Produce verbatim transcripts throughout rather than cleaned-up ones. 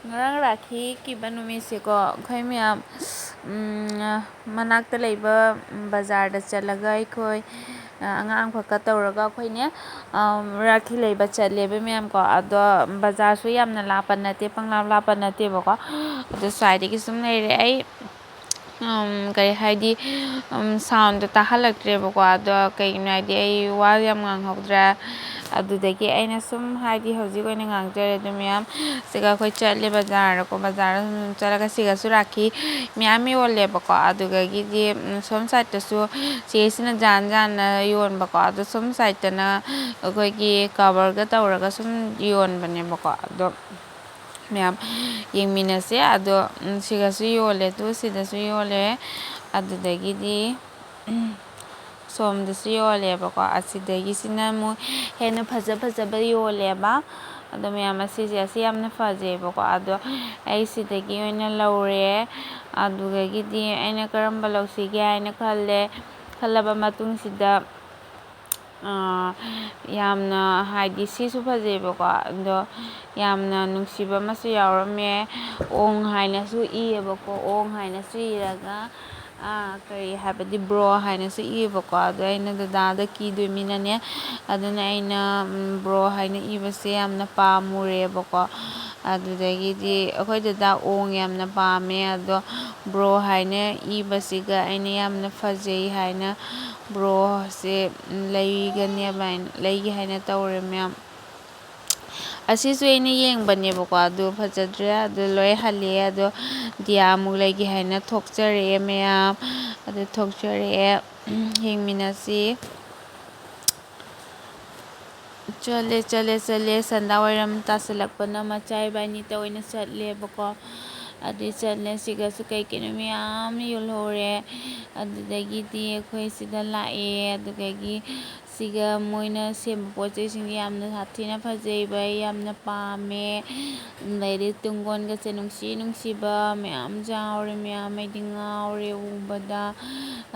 ꯉꯔꯥꯡ ꯔꯥꯈꯤ ꯀꯤꯕ ꯅꯨꯃꯤꯠꯁꯦꯀꯣ, ꯑꯩꯈꯣꯏ ꯃꯌꯥꯝ, ꯎꯝ, ꯃꯅꯥꯛꯇ ꯂꯩꯕ ꯕꯖꯥꯔꯗ ꯆꯠꯂꯒ ꯑꯩꯈꯣꯏ, ꯑꯉꯥꯡ ꯑꯃꯈꯛꯀ ꯇꯧꯔꯒ ꯑꯩꯈꯣꯏꯅꯦ, ꯎꯝ, ꯔꯥꯈꯤ ꯂꯩꯕ ꯆꯠꯂꯦꯕ ꯃꯌꯥꯝ ꯀꯣ꯫ ꯑꯗꯣ ꯕꯖꯥꯔꯁꯨ ꯌꯥꯝꯅ ꯂꯥꯞꯄ ꯅꯠꯇꯦ, ꯄꯪꯂꯥꯞ ꯂꯥꯞꯄ ꯅꯠꯇꯦꯕꯀꯣ꯫ ꯑꯗꯣ ꯁ꯭ꯋꯥꯏꯗꯒꯤ ꯁꯨꯝ ꯂꯩꯔꯦ꯫ ꯑꯩ ꯎꯝ, ꯀꯔꯤ ꯍꯥꯏꯗꯤ, ꯎꯝ, soundꯗꯣ ꯇꯥꯍꯜꯂꯛꯇ꯭ꯔꯦꯕꯀꯣ꯫ ꯑꯗꯣ ꯀꯩꯒꯤꯅꯣ ꯍꯥꯏꯗꯤ ꯑꯩ ꯋꯥ ꯌꯥꯝ ꯉꯥꯡꯍꯧꯗ꯭ꯔꯦ꯫ ꯑꯗꯨꯗꯒꯤ ꯑꯩꯅ ꯁꯨꯝ ꯍꯥꯏꯗꯤ ꯍꯧꯖꯤꯛ ꯑꯣꯏꯅ ꯉꯥꯡꯖꯔꯦ꯫ ꯑꯗꯨ ꯃꯌꯥꯝ ꯁꯤꯒ ꯑꯩꯈꯣꯏ ꯆꯠꯂꯦ ꯕꯖꯥꯔꯗꯀꯣ꯫ ꯕꯖꯥꯔꯗ ꯁꯨꯝ ꯆꯠꯂꯒ ꯁꯤꯒꯁꯨ ꯔꯥꯈꯤ ꯃꯌꯥꯝ ꯌꯣꯜꯂꯦꯕꯀꯣ꯫ ꯑꯗꯨꯗꯒꯤꯗꯤ, ꯎꯝ, ꯁꯣꯝ sideꯇꯁꯨ ꯆꯦꯁꯤꯅ ꯖꯥꯟ ꯖꯥꯟꯅ ꯌꯣꯟꯕꯀꯣ꯫ ꯑꯗꯣ ꯁꯣꯝ sideꯇꯅ ꯑꯩꯈꯣꯏꯒꯤ coverꯒ ꯇꯧꯔꯒ ꯁꯨꯝ ꯌꯣꯟꯕꯅꯦꯕꯀꯣ꯫ ꯑꯗꯣ ꯃꯌꯥꯝ ꯌꯦꯡꯃꯤꯟꯅꯁꯦ꯫ ꯑꯗꯣ, ꯎꯝ, ꯁꯤꯒꯁꯨ ꯌꯣꯜꯂꯦ, ꯇꯨ ꯁꯤꯗꯁꯨ ꯌꯣꯜꯂꯦ꯫ ꯑꯗꯨꯗꯒꯤꯗꯤ, ꯎꯝ, ꯁꯣꯝꯗꯁꯨ ꯌꯣꯜꯂꯦꯕꯀꯣ꯫ ꯑꯁꯤꯗꯒꯤꯁꯤꯅ ꯑꯃꯨꯛ ꯍꯦꯟꯅ ꯐꯖ ꯐꯖꯕ ꯌꯣꯜꯂꯦꯕ꯫ ꯑꯗꯣ ꯃꯌꯥꯝ ꯑꯁꯤꯁꯦ, ꯑꯁꯤ ꯌꯥꯝꯅ ꯐꯖꯩꯕꯀꯣ꯫ ꯑꯗꯣ ꯑꯩ ꯁꯤꯗꯒꯤ ꯑꯣꯏꯅ ꯂꯧꯔꯦ꯫ ꯑꯗꯨꯗꯒꯤꯗꯤ ꯑꯩꯅ ꯀꯔꯝꯕ ꯂꯧꯁꯤꯒꯦ ꯍꯥꯏꯅ ꯈꯜꯂꯦ꯫ ꯈꯜꯂꯕ ꯃꯇꯨꯡꯁꯤꯗ, ꯑꯥ, ꯌꯥꯝꯅ ꯍꯥꯏꯗꯤ ꯁꯤꯁꯨ ꯐꯖꯩꯕꯀꯣ꯫ ꯑꯗꯣ ꯌꯥꯝꯅ ꯅꯨꯡꯁꯤꯕ ꯑꯃꯁꯨ ꯌꯥꯎꯔꯝꯃꯦ꯫ ꯑꯣꯡ ꯍꯥꯏꯅꯁꯨ ꯏꯌꯦꯕꯀꯣ꯫ ꯑꯣꯡ ꯍꯥꯏꯅꯁꯨ ꯏꯔꯒ, ꯑꯥ, ꯀꯔꯤ ꯍꯥꯏꯕꯗꯤ bro ꯍꯥꯏꯅꯁꯨ ꯏꯌꯦꯕꯀꯣ꯫ ꯑꯗꯣ ꯑꯩꯅ ꯗꯗꯥꯗ ꯀꯤꯗꯣꯏꯃꯤꯅꯅꯦ, ꯑꯗꯨꯅ ꯑꯩꯅ, ꯎꯝ, bro ꯍꯥꯏꯅ ꯏꯕꯁꯦ ꯌꯥꯝꯅ ꯄꯥꯝꯃꯨꯔꯦꯕꯀꯣ꯫ ꯑꯗꯨꯗꯒꯤꯗꯤ ꯑꯩꯈꯣꯏ ꯗꯗꯥ ꯑꯣꯡ ꯌꯥꯝꯅ ꯄꯥꯝꯃꯦ꯫ ꯑꯗꯣ bro ꯍꯥꯏꯅ ꯏꯕꯁꯤꯒ ꯑꯩꯅ ꯌꯥꯝꯅ ꯐꯖꯩ ꯍꯥꯏꯅ broꯁꯦ ꯂꯩꯒꯅꯦꯕ ꯍꯥꯏꯅ, ꯂꯩꯒꯦ ꯍꯥꯏꯅ ꯇꯧꯔꯦ ꯃꯌꯥꯝ꯫ ꯑꯁꯤꯁꯨ ꯑꯩꯅ ꯌꯦꯡꯕꯅꯦꯕꯀꯣ, ꯑꯗꯨ ꯐꯖꯗ꯭ꯔꯦ, ꯑꯗꯨ ꯂꯣꯏ ꯍꯜꯂꯛꯑꯦ꯫ ꯑꯗꯣ ꯗꯤꯌꯥ ꯑꯃꯨꯛ ꯂꯩꯒꯦ ꯍꯥꯏꯅ ꯊꯣꯛꯆꯔꯛꯑꯦ ꯃꯌꯥꯝ꯫ ꯑꯗꯨ ꯊꯣꯛꯆꯔꯛꯑꯦ꯫ ꯌꯦꯡꯃꯤꯟꯅꯁꯤ꯫ ꯆꯠꯂꯦ, ꯆꯠꯂꯦ, ꯆꯠꯂꯦ꯫ ꯁꯟꯗꯥ ꯋꯥꯏꯔꯝ ꯇꯥꯁꯜꯂꯛꯄꯅ ꯃꯆꯥ ꯏꯕꯥꯅꯤꯇ ꯑꯣꯏꯅ ꯆꯠꯂꯦꯕꯀꯣ꯫ ꯑꯗꯨ ꯆꯠꯂꯦ, ꯁꯤꯒꯁꯨ ꯀꯩ ꯀꯩꯅꯣ ꯃꯌꯥꯝ ꯌꯣꯜꯍꯧꯔꯦ꯫ ꯑꯗꯨꯗꯒꯤꯗꯤ ꯑꯩꯈꯣꯏ ꯁꯤꯗ ꯂꯥꯛꯑꯦ꯫ ꯑꯗꯨꯗꯒꯤ ꯁꯤꯒ ꯃꯣꯏꯅ ꯁꯦꯝꯕ ꯄꯣꯠ ꯆꯩꯁꯤꯡꯁꯦ ꯌꯥꯝꯅ ꯁꯥꯊꯤꯅ ꯐꯖꯩꯕ, ꯑꯩ ꯌꯥꯝꯅ ꯄꯥꯝꯃꯦ꯫ ꯑꯗꯩꯗꯤ ꯇꯨꯡꯒꯣꯟꯒꯁꯦ ꯅꯨꯡꯁꯤ ꯅꯨꯡꯁꯤꯕ ꯃꯌꯥꯝ ꯌꯥꯎꯔꯦ ꯃꯌꯥꯝ, ꯑꯩꯗꯤ ꯉꯥꯎꯔꯦ ꯎꯕꯗ꯫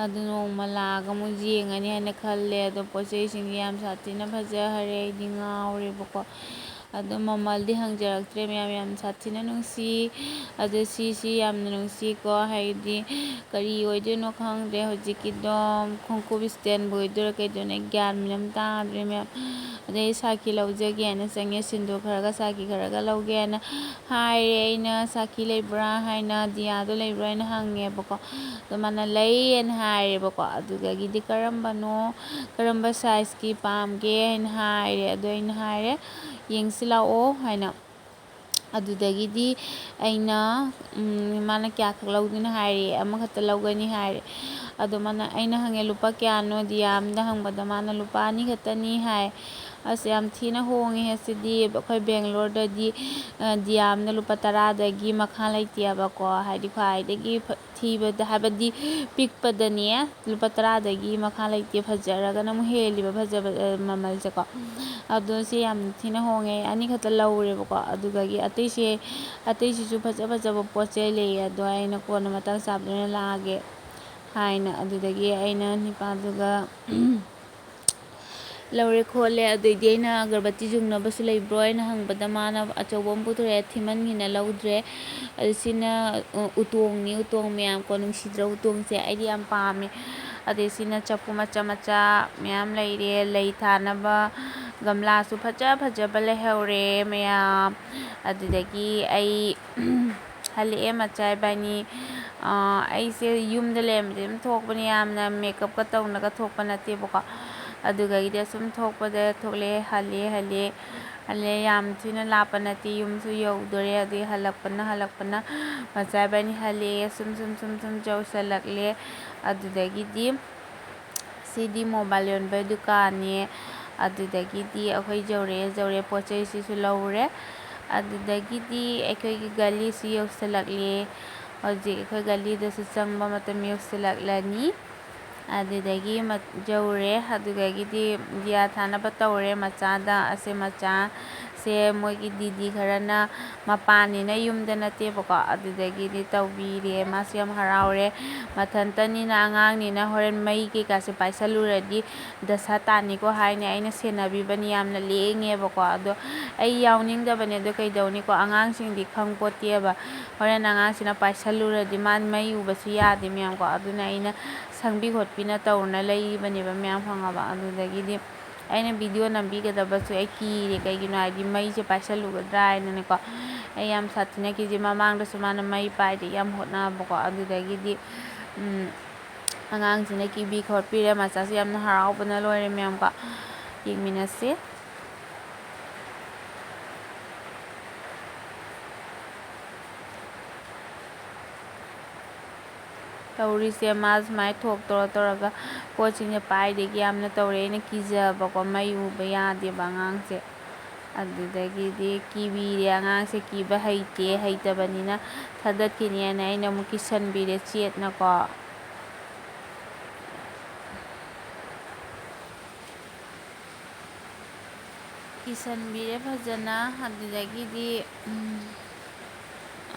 ꯑꯗꯨ ꯅꯣꯡꯃ ꯂꯥꯛꯑꯒ ꯑꯃꯨꯛ ꯌꯦꯡꯉꯅꯤ ꯍꯥꯏꯅ ꯈꯜꯂꯦ꯫ ꯑꯗꯣ ꯄꯣꯠ ꯆꯩꯁꯤꯡꯁꯦ ꯌꯥꯝ ꯁꯥꯊꯤꯅ ꯐꯖꯈꯔꯦ, ꯑꯩꯗꯤ ꯉꯥꯎꯔꯦꯕꯀꯣ꯫ ꯑꯗꯣ ꯃꯃꯜꯗꯤ ꯍꯪꯖꯔꯛꯇ꯭ꯔꯦ ꯃꯌꯥꯝ, ꯌꯥꯝ ꯁꯥꯊꯤꯅ ꯅꯨꯡꯁꯤ꯫ ꯑꯗꯣ ꯁꯤꯁꯤ ꯌꯥꯝꯅ ꯅꯨꯡꯁꯤꯀꯣ, ꯍꯥꯏꯗꯤ ꯀꯔꯤ ꯑꯣꯏꯗꯣꯏꯅꯣ ꯈꯪꯗ꯭ꯔꯦ꯫ ꯍꯧꯖꯤꯛꯀꯤꯗꯣ ꯈꯣꯡꯎꯞ ꯏꯁꯇꯦꯟꯕꯨ ꯑꯣꯏꯗꯣꯏꯔꯥ ꯀꯩꯗꯣꯏꯅꯣ, ꯑꯩ ꯒ꯭ꯌꯥꯟ ꯃꯦꯟ ꯑꯃ ꯇꯥꯗ꯭ꯔꯦ ꯃꯌꯥꯝ꯫ ꯑꯗꯩ ꯁꯥꯈꯤ ꯂꯧꯖꯒꯦꯅ ꯆꯪꯉꯦ, ꯁꯤꯟꯗꯨꯔ ꯈꯔꯒ ꯁꯥꯈꯤ ꯈꯔꯒ ꯂꯧꯒꯦꯅ ꯍꯥꯏꯔꯦ꯫ ꯑꯩꯅ ꯁꯥꯈꯤ ꯂꯩꯕ꯭ꯔꯥ ꯍꯥꯏꯅ, ꯗꯤꯌꯥꯗꯣ ꯂꯩꯕ꯭ꯔꯥ ꯍꯥꯏꯅ ꯍꯪꯉꯦꯕꯀꯣ꯫ ꯑꯗꯣ ꯃꯥꯅ ꯂꯩꯌꯦꯅ ꯍꯥꯏꯔꯦꯕꯀꯣ꯫ ꯑꯗꯨꯗꯒꯤꯗꯤ ꯀꯔꯝꯕꯅꯣ, ꯀꯔꯝꯕ ꯁꯥꯏꯖꯀꯤ ꯄꯥꯝꯒꯦ ꯍꯥꯏꯅ ꯍꯥꯏꯔꯦ꯫ ꯑꯗꯣ ꯑꯩꯅ ꯍꯥꯏꯔꯦ, "ꯌꯦꯡꯁꯤ ꯂꯥꯛꯑꯣ" ꯍꯥꯏꯅ꯫ ꯑꯗꯨꯗꯒꯤꯗꯤ ꯑꯩꯅ, ꯎꯝ, ꯃꯥꯅ ꯀꯌꯥꯈꯛ ꯂꯧꯗꯣꯏꯅꯣ ꯍꯥꯏꯔꯦ, "ꯑꯃꯈꯛꯇ ꯂꯧꯒꯅꯤ" ꯍꯥꯏꯔꯦ꯫ ꯑꯗꯣ ꯃꯥꯅ, ꯑꯩꯅ ꯍꯪꯉꯦ, "ꯂꯨꯄꯥ ꯀꯌꯥꯅꯣ ꯗꯤꯌꯥ ꯑꯝꯗ?" ꯍꯪꯕꯗ ꯃꯥꯅ, "ꯂꯨꯄꯥ ꯑꯅꯤ ꯈꯛꯇꯅꯤ" ꯍꯥꯏ꯫ ꯑꯁ, ꯌꯥꯝ ꯊꯤꯅ ꯍꯣꯡꯉꯦ ꯁꯤꯗꯤ꯫ ꯑꯩꯈꯣꯏ ꯕꯦꯡꯒ꯭ꯂꯣꯔꯗꯗꯤ, ꯑ, ꯗꯤꯌꯥ ꯑꯝꯗ ꯂꯨꯄꯥ ꯇꯔꯥꯗꯒꯤ ꯃꯈꯥ ꯂꯩꯇꯦꯕꯀꯣ, ꯍꯥꯏꯗꯤ ꯈ꯭ꯋꯥꯏꯗꯒꯤ ꯐ-, ꯊꯤꯕꯗ, ꯍꯥꯏꯕꯗꯤ ꯄꯤꯛꯄꯗꯅꯦ ꯂꯨꯄꯥ ꯇꯔꯥꯗꯒꯤ ꯃꯈꯥ ꯂꯩꯇꯦ, ꯐꯖꯔꯒꯅ ꯑꯃꯨꯛ ꯍꯦꯜꯂꯤꯕ ꯐꯖꯕ, ꯑ, ꯃꯃꯜꯁꯦꯀꯣ꯫ ꯑꯗꯣ ꯁꯤ ꯌꯥꯝ ꯊꯤꯅ ꯍꯣꯡꯉꯦ, ꯑꯅꯤꯈꯛꯇ ꯂꯧꯔꯦꯕꯀꯣ꯫ ꯑꯗꯨꯗꯒꯤ ꯑꯇꯩꯁꯦ, ꯑꯇꯩꯁꯤꯁꯨ ꯐꯖ ꯐꯖꯕ ꯄꯣꯠ ꯆꯩ ꯂꯩꯌꯦ, ꯑꯗꯣ ꯑꯩꯅ ꯀꯣꯟꯅ ꯃꯇꯥꯡ ꯆꯥꯕꯗ ꯑꯣꯏꯅ ꯂꯥꯛꯑꯒꯦ ꯍꯥꯏꯅ, ꯑꯗꯨꯗꯒꯤ ꯑꯩꯅ ꯅꯤꯄꯥꯗꯨꯒ ꯂꯧꯔꯦ ꯈꯣꯠꯂꯦ꯫ ꯑꯗꯩꯗꯤ ꯑꯩꯅ, "ꯑꯒꯔꯕꯠꯇꯤ ꯌꯨꯡꯅꯕꯁꯨ ꯂꯩꯕ꯭ꯔꯣ?" ꯍꯥꯏꯅ ꯍꯪꯕꯗ ꯃꯥꯅ ꯑꯆꯧꯕ ꯑꯃ ꯄꯨꯊꯣꯔꯛꯑꯦ, ꯊꯤꯃꯟꯈꯤꯅ ꯂꯧꯗ꯭ꯔꯦ꯫ ꯑꯗꯨ ꯁꯤꯅ, ꯎ-, ꯎꯇꯣꯡꯅꯤ, ꯎꯇꯣꯡ ꯃꯌꯥꯝ ꯀꯣ, ꯅꯨꯡꯁꯤꯗ꯭ꯔꯣ ꯎꯇꯣꯡꯁꯦ? ꯑꯩꯗꯤ ꯌꯥꯝ ꯄꯥꯝꯃꯦ꯫ ꯑꯗꯩ ꯁꯤꯅ ꯆꯐꯨ ꯃꯆꯥ ꯃꯆꯥ ꯃꯌꯥꯝ ꯂꯩꯔꯦ, ꯂꯩ ꯊꯥꯅꯕ ꯒꯝꯂꯥꯁꯨ ꯐꯖ ꯐꯖꯕ ꯂꯩꯍꯧꯔꯦ ꯃꯌꯥꯝ꯫ ꯑꯗꯨꯗꯒꯤ ꯑꯩ ꯍꯜꯂꯛꯑꯦ ꯃꯆꯥ ꯏꯕꯥꯅꯤ꯫ ꯑꯥ, ꯑꯩꯁꯦ ꯌꯨꯝꯗ ꯂꯩꯔꯝꯕꯗꯤ ꯑꯗꯨꯝ ꯊꯣꯛꯄꯅꯦ, ꯌꯥꯝꯅ ꯃꯦꯀꯞꯀ ꯇꯧꯅꯒ ꯊꯣꯛꯄ ꯅꯠꯇꯦꯕꯀꯣ꯫ ꯑꯗꯨꯗꯒꯤꯗꯤ ꯑꯁꯨꯝ ꯊꯣꯛꯄꯗ ꯊꯣꯛꯂꯛꯑꯦ, ꯍꯜꯂꯦ, ꯍꯜꯂꯦ, ꯍꯜꯂꯦ꯫ ꯌꯥꯝ ꯊꯤꯅ ꯂꯥꯞꯄ ꯅꯠꯇꯦ, ꯌꯨꯝꯁꯨ ꯌꯧꯗꯣꯔꯦ꯫ ꯑꯗꯨꯗꯒꯤ ꯍꯜꯂꯛꯄꯅ, ꯍꯜꯂꯛꯄꯅ ꯃꯆꯥ ꯏꯕꯥꯅꯤ ꯍꯜꯂꯛꯑꯦ, ꯁꯨꯝ, ꯁꯨꯝ, ꯁꯨꯝ, ꯁꯨꯝ ꯌꯧꯁꯜꯂꯛꯂꯦ꯫ ꯑꯗꯨꯗꯒꯤꯗꯤ ꯁꯤꯗꯤ ꯃꯣꯕꯥꯏꯜ ꯌꯣꯟꯕ ꯗꯨꯀꯥꯟꯅꯦ꯫ ꯑꯗꯨꯗꯒꯤꯗꯤ ꯑꯩꯈꯣꯏ ꯌꯧꯔꯛꯑꯦ, ꯌꯧꯔꯦ, ꯄꯣꯠ ꯆꯩꯁꯤꯁꯨ ꯂꯧꯔꯦ꯫ ꯑꯗꯨꯗꯒꯤꯗꯤ ꯑꯩꯈꯣꯏꯒꯤ ꯒꯂꯤꯁꯨ ꯌꯧꯁꯤꯜꯂꯛꯂꯦ꯫ ꯍꯧꯖꯤꯛ ꯑꯩꯈꯣꯏ ꯒꯂꯤꯗꯁꯨ ꯆꯪꯕ ꯃꯇꯝ ꯌꯧꯁꯤꯜꯂꯛꯂꯅꯤ꯫ ꯑꯗꯨꯗꯒꯤ ꯃ-, ꯌꯧꯔꯦ꯫ ꯑꯗꯨꯗꯒꯤꯗꯤ ꯗꯤꯌꯥ ꯊꯥꯅꯕ ꯇꯧꯔꯦ ꯃꯆꯥꯗ꯫ ꯑꯁꯦ ꯃꯆꯥ ꯁꯦ ꯃꯣꯏꯒꯤ ꯗꯤꯗꯤ ꯈꯔꯅ ꯃꯄꯥꯟꯅꯤꯅ ꯌꯨꯝꯗ ꯅꯠꯇꯦꯕꯀꯣ, ꯑꯗꯨꯗꯒꯤꯗꯤ ꯇꯧꯕꯤꯔꯦ꯫ ꯃꯥꯁꯨ ꯌꯥꯝ ꯍꯔꯥꯎꯔꯦ꯫ ꯃꯊꯟꯇꯅꯤꯅ, ꯑꯉꯥꯡꯅꯤꯅ ꯍꯣꯔꯦꯟ ꯃꯩ ꯀꯩꯀꯥꯁꯦ ꯄꯥꯏꯁꯜꯂꯨꯔꯗꯤ ꯗꯁꯥ ꯇꯥꯅꯤꯀꯣ ꯍꯥꯏꯅ ꯑꯩꯅ ꯁꯦꯟꯅꯕꯤꯕꯅꯤ꯫ ꯌꯥꯝꯅ ꯂꯦꯡꯉꯦꯕꯀꯣ꯫ ꯑꯗꯣ ꯑꯩ ꯌꯥꯎꯅꯤꯡꯗꯕꯅꯦ꯫ ꯑꯗꯣ ꯀꯩꯗꯧꯅꯤꯀꯣ, ꯑꯉꯥꯡꯁꯤꯡꯗꯤ ꯈꯪꯄꯣꯠꯇꯦꯕ꯫ ꯍꯣꯔꯦꯟ ꯑꯉꯥꯡꯁꯤꯅ ꯄꯥꯏꯁꯜꯂꯨꯔꯗꯤ ꯃꯥ ꯃꯩ ꯎꯕꯁꯨ ꯌꯥꯗꯦ ꯃꯌꯥꯝꯀꯣ꯫ ꯑꯗꯨꯅ ꯑꯩꯅ ꯁꯪꯕꯤ ꯈꯣꯠꯄꯤꯅ ꯇꯧꯔꯅ ꯂꯩꯔꯤꯕꯅꯦꯕ ꯃꯌꯥꯝ, ꯈꯪꯉꯕ꯫ ꯑꯗꯨꯗꯒꯤꯗꯤ ꯑꯩꯅ ꯚꯤꯗꯤꯑꯣ ꯅꯝꯕꯤꯒꯗꯕꯁꯨ ꯑꯩ ꯀꯤꯔꯦ꯫ ꯀꯩꯒꯤꯅꯣ ꯍꯥꯏꯗꯤ ꯃꯩꯁꯦ ꯄꯥꯏꯁꯜꯂꯨꯒꯗ꯭ꯔꯥ ꯍꯥꯏꯅꯅꯦꯀꯣ꯫ ꯑꯩ ꯌꯥꯝ ꯁꯥꯊꯤꯅ ꯀꯤꯖꯩ꯫ ꯃꯃꯥꯡꯗꯁꯨ ꯃꯥꯅ ꯃꯩ ꯄꯥꯏꯗꯦ, ꯌꯥꯝ ꯍꯣꯠꯅꯕꯀꯣ꯫ ꯑꯗꯨꯗꯒꯤꯗꯤ, ꯎꯝ, ꯑꯉꯥꯡꯁꯤꯅ ꯀꯤꯕꯤ ꯈꯣꯠꯄꯤꯔꯦ꯫ ꯃꯆꯥꯁꯦ ꯌꯥꯝꯅ ꯍꯔꯥꯎꯕꯅ ꯂꯣꯏꯔꯦ ꯃꯌꯥꯝꯀꯣ꯫ ꯌꯦꯡꯃꯤꯟꯅꯁꯤ꯫ ꯇꯧꯔꯤꯁꯦ꯫ ꯃꯥ ꯁꯨꯃꯥꯏꯅ ꯊꯣꯛ ꯇꯧꯔ ꯇꯧꯔꯒ ꯄꯣꯠꯁꯤꯡꯁꯦ ꯄꯥꯏꯗꯒꯤ ꯌꯥꯝꯅ ꯇꯧꯔꯦ꯫ ꯑꯩꯅ ꯀꯤꯖꯕꯀꯣ, ꯃꯩ ꯎꯕ ꯌꯥꯗꯦꯕ ꯑꯉꯥꯡꯁꯦ꯫ ꯑꯗꯨꯗꯒꯤꯗꯤ ꯀꯤꯕꯤꯔꯦ ꯑꯉꯥꯡꯁꯦ꯫ ꯀꯤꯕ ꯍꯩꯇꯦ, ꯍꯩꯇꯕꯅꯤꯅ ꯊꯥꯗꯠꯈꯤꯅꯦꯅ ꯑꯩꯅ ꯑꯃꯨꯛ ꯀꯤꯁꯟꯕꯤꯔꯦ ꯆꯦꯠꯅꯀꯣ꯫ ꯀꯤꯁꯟꯕꯤꯔꯦ ꯐꯖꯅ꯫ ꯑꯗꯨꯗꯒꯤꯗꯤ, ꯎꯝ,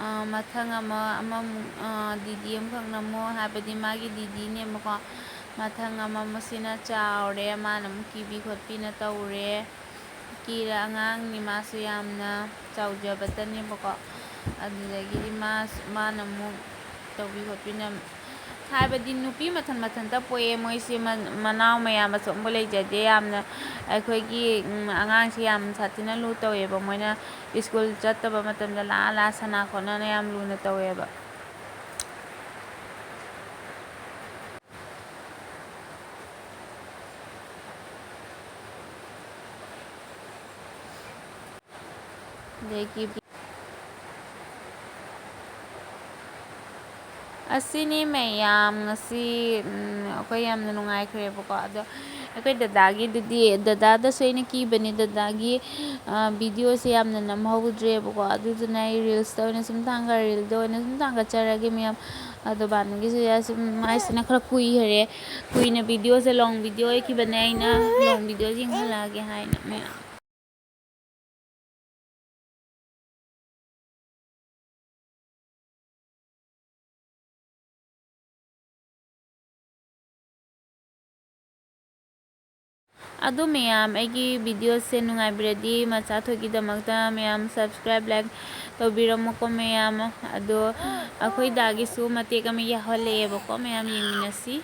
ꯑ, ꯃꯊꯪ ꯑꯃ, ꯑꯃꯃꯨꯛ, ꯑ, ꯗꯤꯗꯤ ꯑꯃꯈꯛ ꯅꯝꯃꯣ ꯍꯥꯏꯕꯗꯤ ꯃꯥꯒꯤ ꯗꯤꯗꯤꯅꯦꯕꯀꯣ꯫ ꯃꯊꯪ ꯑꯃ, ꯃꯁꯤꯅ ꯆꯥꯎꯔꯦ, ꯃꯥꯅ ꯑꯃꯨꯛ ꯀꯤꯕꯤ ꯈꯣꯠꯄꯤꯅ ꯇꯧꯔꯦ꯫ ꯀꯤꯔ ꯑꯉꯥꯡꯅꯤ ꯃꯥꯁꯨ ꯌꯥꯝꯅ ꯆꯥꯎꯖꯕꯇꯅꯦꯕꯀꯣ꯫ ꯑꯗꯨꯗꯒꯤꯗꯤ ꯃꯥꯁꯨ, ꯃꯥꯅ ꯑꯃꯨꯛ ꯇꯧꯕꯤ ꯈꯣꯠꯄꯤꯅ ꯍꯥꯏꯕꯗꯤ ꯅꯨꯄꯤ ꯃꯊꯟ ꯃꯊꯟꯇ ꯄꯣꯛꯑꯦ ꯃꯣꯏꯁꯦ꯫ ꯃ-, ꯃꯅꯥꯎ ꯃꯌꯥꯝ ꯑꯆꯧꯕ ꯂꯩꯖꯗꯦ꯫ ꯌꯥꯝꯅ ꯑꯩꯈꯣꯏꯒꯤ, ꯎꯝ, ꯑꯉꯥꯡꯁꯦ ꯌꯥꯝ ꯁꯥꯊꯤꯅ ꯂꯨ ꯇꯧꯋꯦꯕ꯫ ꯃꯣꯏꯅ ꯁ꯭ꯀꯨꯜ ꯆꯠꯇꯕ ꯃꯇꯝꯗ ꯂꯥ ꯂꯥ ꯁꯥꯟꯅ ꯈꯣꯠꯅꯅ ꯌꯥꯝ ꯂꯨꯅ ꯇꯧꯋꯦꯕ꯫ ꯑꯗꯒꯤ ꯑꯁꯤꯅꯤ ꯃꯌꯥꯝ ꯉꯁꯤ, ꯎꯝ, ꯑꯩꯈꯣꯏ ꯌꯥꯝꯅ ꯅꯨꯡꯉꯥꯏꯈ꯭ꯔꯦꯕꯀꯣ꯫ ꯑꯗꯣ ꯑꯩꯈꯣꯏ ꯗꯗꯥꯒꯤꯗꯨꯗꯤ, ꯗꯗꯥꯗꯁꯨ ꯑꯩꯅ ꯀꯤꯕꯅꯦ, ꯗꯗꯥꯒꯤ, ꯑ, ꯚꯤꯗꯤꯑꯣꯁꯦ ꯌꯥꯝꯅ ꯅꯝꯍꯧꯗ꯭ꯔꯦꯕꯀꯣ꯫ ꯑꯗꯨꯗꯨꯅ ꯑꯩ ꯔꯤꯜꯁꯇ ꯑꯣꯏꯅ ꯁꯨꯝ ꯊꯥꯡꯒꯠ-, ꯔꯤꯜꯗ ꯑꯣꯏꯅ ꯁꯨꯝ ꯊꯥꯡꯒꯠꯆꯔꯒꯦ ꯃꯌꯥꯝ꯫ ꯑꯗꯣ ꯕꯥꯅꯨꯒꯤꯁꯨ ꯁꯨꯝ ꯃꯥꯏꯁꯤꯅ ꯈꯔ ꯀꯨꯏꯈꯔꯦ꯫ ꯀꯨꯏꯅ ꯚꯤꯗꯤꯑꯣꯁꯦ, ꯂꯣꯡ ꯚꯤꯗꯤꯑꯣ ꯑꯣꯏꯈꯤꯕꯅꯦ, ꯑꯩꯅ ꯂꯣꯡ ꯚꯤꯗꯤꯑꯣ ꯌꯦꯡꯍꯜꯂꯛꯑꯒꯦ ꯍꯥꯏꯅ ꯃꯌꯥꯝ꯫ ꯑꯗꯨ ꯃꯌꯥꯝ, ꯑꯩꯒꯤ videoꯁꯦ ꯅꯨꯡꯉꯥꯏꯕꯤꯔꯗꯤ ꯃꯆꯥ ꯊꯣꯏꯒꯤꯗꯃꯛꯇ ꯃꯌꯥꯝ subscribe, like ꯇꯧꯕꯤꯔꯝꯃꯨꯀꯣ ꯃꯌꯥꯝ꯫ ꯑꯗꯣ ꯑꯩꯈꯣꯏ ꯗꯥꯒꯤꯁꯨ ꯃꯇꯦꯛ ꯑꯃ ꯌꯥꯎꯍꯜꯂꯛꯑꯦꯕꯀꯣ, ꯃꯌꯥꯝ ꯌꯦꯡꯃꯤꯟꯅꯁꯤ꯫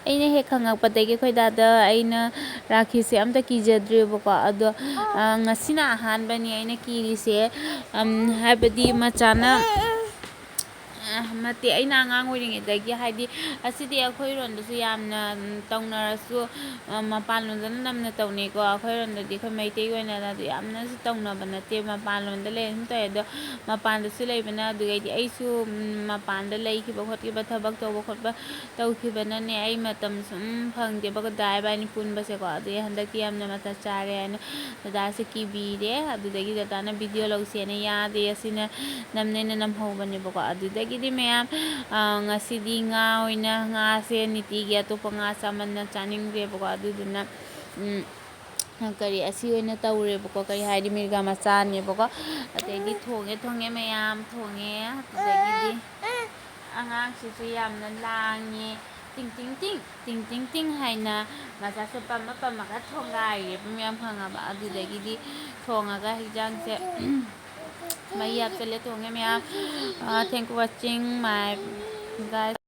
ꯑꯩꯅ ꯍꯦꯛ ꯈꯪꯉꯛꯄꯗꯒꯤ ꯑꯩꯈꯣꯏ ꯗꯥꯗ ꯑꯩꯅ ꯔꯥꯈꯤꯁꯦ ꯑꯝꯇ ꯀꯤꯖꯗ꯭ꯔꯤꯕꯀꯣ꯫ ꯑꯗꯣ, ꯑ, ꯉꯁꯤꯅ ꯑꯍꯥꯟꯕꯅꯤ ꯑꯩꯅ ꯀꯤꯔꯤꯁꯦ꯫ ꯑꯝ, ꯍꯥꯏꯕꯗꯤ ꯃꯆꯥꯅ, ꯑ, ꯅꯠꯇꯦ, ꯑꯩꯅ ꯑꯉꯥꯡ ꯑꯣꯏꯔꯤꯉꯩꯗꯒꯤ, ꯍꯥꯏꯗꯤ, ꯑꯁꯤꯗꯤ ꯑꯩꯈꯣꯏꯔꯣꯝꯗꯁꯨ ꯌꯥꯝꯅ, ꯎꯝ, ꯇꯧꯅꯔꯁꯨ, ꯑ, ꯃꯄꯥꯟꯂꯣꯝꯗꯅ ꯅꯝꯅ ꯇꯧꯅꯩꯀꯣ꯫ ꯑꯩꯈꯣꯏꯔꯣꯝꯗꯗꯤ, ꯑꯩꯈꯣꯏ ꯃꯩꯇꯩꯒꯤ ꯑꯣꯏꯅ ꯑꯗꯨ ꯌꯥꯝꯅꯁꯨ ꯇꯧꯅꯕ ꯅꯠꯇꯦ꯫ ꯃꯄꯥꯟꯂꯣꯝꯗ ꯂꯩ ꯑꯗꯨꯝ ꯇꯧꯋꯦ꯫ ꯑꯗꯣ ꯃꯄꯥꯟꯗꯁꯨ ꯂꯩꯕꯅ, ꯑꯗꯨꯗꯩꯗꯤ ꯑꯩꯁꯨ, ꯎꯝ, ꯃꯄꯥꯟꯗ ꯂꯩꯈꯤꯕ ꯈꯣꯠꯈꯤꯕ, ꯊꯕꯛ ꯇꯧꯕ ꯈꯣꯠꯄ ꯇꯧꯈꯤꯕꯅꯅꯦ, ꯑꯩ ꯃꯇꯝ ꯁꯨꯝ ꯐꯪꯗꯦꯕ ꯗꯗꯥ ꯏꯕꯥꯅꯤ ꯄꯨꯟꯕꯁꯦꯀꯣ꯫ ꯑꯗꯨꯗꯤ ꯍꯟꯗꯛꯇꯤ ꯌꯥꯝꯅ ꯃꯇꯝ ꯆꯥꯔꯦ ꯍꯥꯏꯅ ꯗꯗꯥꯁꯦ ꯀꯤꯕꯤꯔꯦ꯫ ꯑꯗꯨꯗꯒꯤ ꯗꯗꯥꯅ video ꯂꯧꯁꯦꯅ ꯌꯥꯗꯦ, ꯑꯁꯤꯅ ꯅꯝꯅꯦꯅ ꯅꯝꯍꯧꯕꯅꯦꯕꯀꯣ꯫ ꯑꯗꯨꯗꯒꯤꯗꯤ ꯃꯌꯥꯝ, ꯑ, ꯉꯁꯤꯗꯤ ꯉꯥ ꯑꯣꯏꯅ, ꯉꯥꯁꯦ ꯅꯤꯇꯤꯒꯤ ꯑꯇꯣꯞꯄ ꯉꯥ ꯆꯥꯃꯟꯅ ꯆꯥꯅꯤꯡꯗ꯭ꯔꯦꯕꯀꯣ꯫ ꯑꯗꯨꯗꯨꯅ, ꯎꯝ, ꯀꯔꯤ, ꯑꯁꯤ ꯑꯣꯏꯅ ꯇꯧꯔꯦꯕꯀꯣ꯫ ꯀꯔꯤ ꯍꯥꯏꯗꯤ, ꯃꯤꯔꯒ ꯃꯆꯥꯅꯦꯕꯀꯣ꯫ ꯑꯗꯩꯗꯤ ꯊꯣꯡꯉꯦ, ꯊꯣꯡꯉꯦ ꯃꯌꯥꯝ, ꯊꯣꯡꯉꯦ꯫ ꯑꯗꯨꯗꯒꯤꯗꯤ ꯑꯉꯥꯡꯁꯤꯁꯨ ꯌꯥꯝꯅ ꯂꯥꯡꯉꯦ꯫ ꯇꯤꯡ ꯇꯤꯡ ꯇꯤꯡ, ꯇꯤꯡ ꯇꯤꯡ ꯇꯤꯡ ꯍꯥꯏꯅ ꯃꯆꯥꯁꯦ ꯄꯝꯃ ꯄꯝꯃꯒ ꯊꯣꯡꯒꯥꯏꯔꯦꯕ ꯃꯌꯥꯝ, ꯈꯪꯉꯕ? ꯑꯗꯨꯗꯒꯤꯗꯤ ꯊꯣꯡꯉꯒ ꯍꯤꯟꯖꯥꯡꯁꯦ, ꯃꯩ ꯍꯥꯞꯆꯜꯂꯦ, ꯊꯣꯡꯉꯦ ꯃꯌꯥꯝ꯫ ꯑ, thank you watching my guys꯫